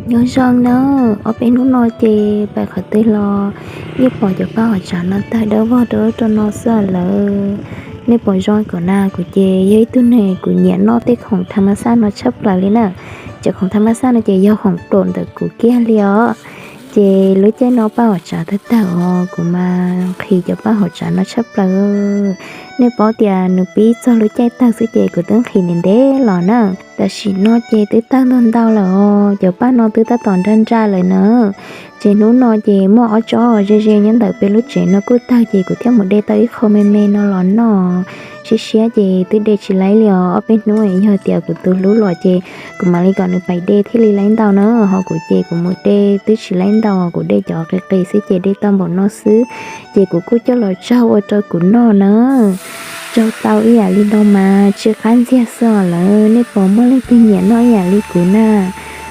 Nyob zoo nawb, ob peb hnub no ces pais qhov twg los yeej pom cov paj hauv tsav no tawg dawb vog rau ub rau no xwb lawm. Nej pom zoo kawg na, kuv ces yog ib tug neeg kuv nyiam noj tej khoom tham ma xaj no tshaj plaws li na. Cov khoom tham ma xaj no ces yog khoom ploom ntawm kuv kiag li os. Ces lub caij no paj hauv tsav tawg tawg os, kuv mas nqhis cov paj hauv tsav no tshaj plaws. Nej paub tias nws pib txog lub caij tawg xwb ces kuv twb nqhis ntev ntev los na. Tam sim no ces twb tawg ntau ntau lawm os, cov paj no twb tab tom nra nra lawm na. Ces hnub no ces muaj ob tsob ze ze nyob ntawm peb lub tsev no kuj tawg ces kuv thiaj mus de tau ib qho me me no los noj. Siab siab ces twb de tsis laib li os, ob peb hnub yog tias kuv tus hlub los ces kuv mam li kom nws pais de thiaj li laib ntau na. Ho kuv ces kuv mus de twb tsis laib ntau, kuv de cov qis qis xwb ces de tau npaum no xwb. Ces kuv kuj coj los tsaug ua rau kuv noj na. Tsaug tau ib yam li no mas tsw qab ntxiag xwb os lawm. Nej puas muaj leej twg nyiam noj ib yam li kuv na?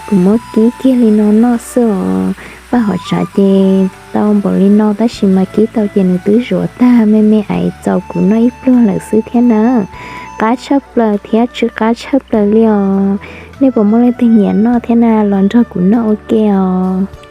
Kuv muab kib kiag li no noj xwb os. Paj hauv tsav ces tau npaum li no tab sis mas kib tau ces nws twb zuav tag me me ais txaus kuv noj ib pluag lawm xwb thiab na. Qab tshaj plaws thiab tsw qab tshaj plaws li os. Nej puas muaj leej twg nyiam noj thiab na? Los nrog kuv noj ua ke os.